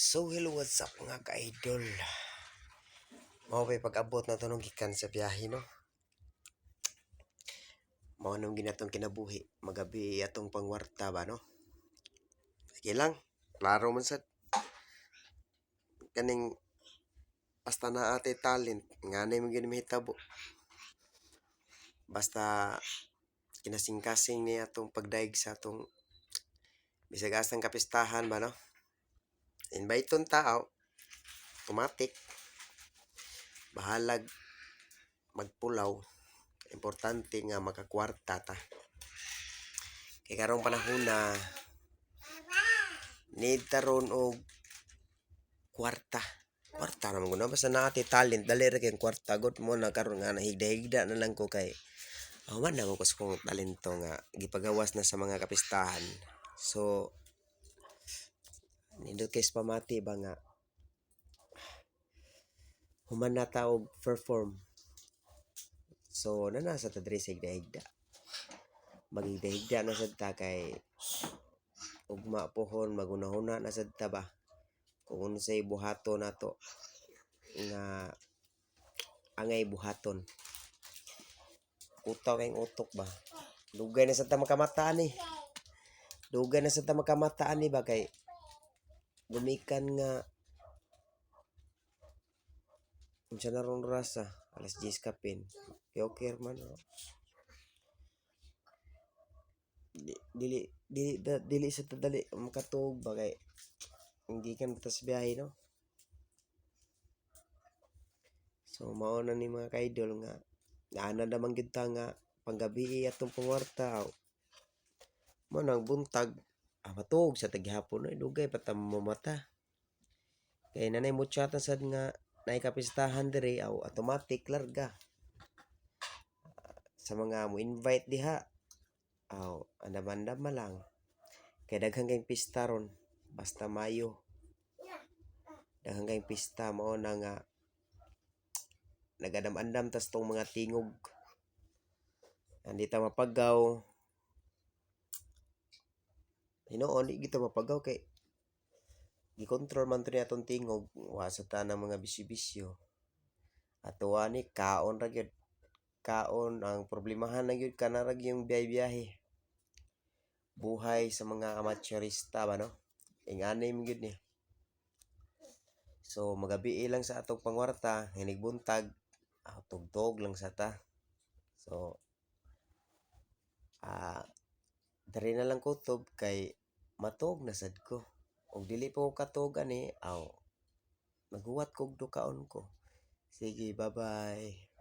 So hello, what's up, mga ka-idol? Mao pa'y pag-abot na to gikan sa biyahe, no? Mao nang ginatong kinabuhi, magabi atong pangwarta ba, no? Sige lang, klaro man sad. Kaning basta naa tay talent, nganay man gyud mahitabo. Basta kinasingkasing ni atong pagdaig sa atong bisag asang kapistahan ba, no? Invite tao, automatic. Bahalag magpulaw, importante nga makakwarta ta. Kay karong panahon na need ta ron og kwarta. Kwarta naman gud, basta naa tay talent, dali ra kayong kwarta gud mo na karon nga nahigda-higda na lang ko kay human na ko sa kong talento nga gipagawas na sa mga kapistahan. So nindot kay sa pamati ba nga human na ta og perform. So naa na sa ta diri sa higda-higda. Maghigda-higda na sad ta kay ugma pohon maghuna-huna na sad ta ba kung unsay buhaton nato nga angay buhaton. Kutaw kayong utok ba. Dugay na sad ta makamata ani. Dugay na sad ta makamata ani ba kay gumikan nga unsa na ron rasa alas 10 kapin. Okay, okay man. Oh. Di, dili dili da, dili sa ta dali makatuog ba kay gikan ta sa biyahe, no? So mao na ni, mga ka-idol, nga naana naman gyud ta nga panggabii atong pangwarta. Mo nang buntag, matuog sa ta gihapon, no, dugay pa ta mamata. Kay nanay muchata sad nga naay kapistahan diri aw automatic larga. Sa mga mo invite diha, aw andam-andam lang. Kay daghan kayong pista ron basta Mayo. Daghan kayong pista, mao na nga nag-andam-andam tas tong mga tingog. Hindi ta mapagaw. Hinuon di gyud ta mapagaw kay gikontrol man to ni atong tingog, wa sa ta ng mga bisyo-bisyo. Ato ani kaon ra gyud. Kaon ang problemahan na gyud kana ra gyud biyahe-biyahe. Buhay sa mga amateurista ba, no? Ingani man gyud ni. So magabii lang sa atong pangwarta, hinig buntag, tugtog lang sa ta. So diri na lang kutob kay matuog na sad ko. Og dili pa ko katuog ani, aw maghuwat kog dukaon ko. Sige, bye-bye.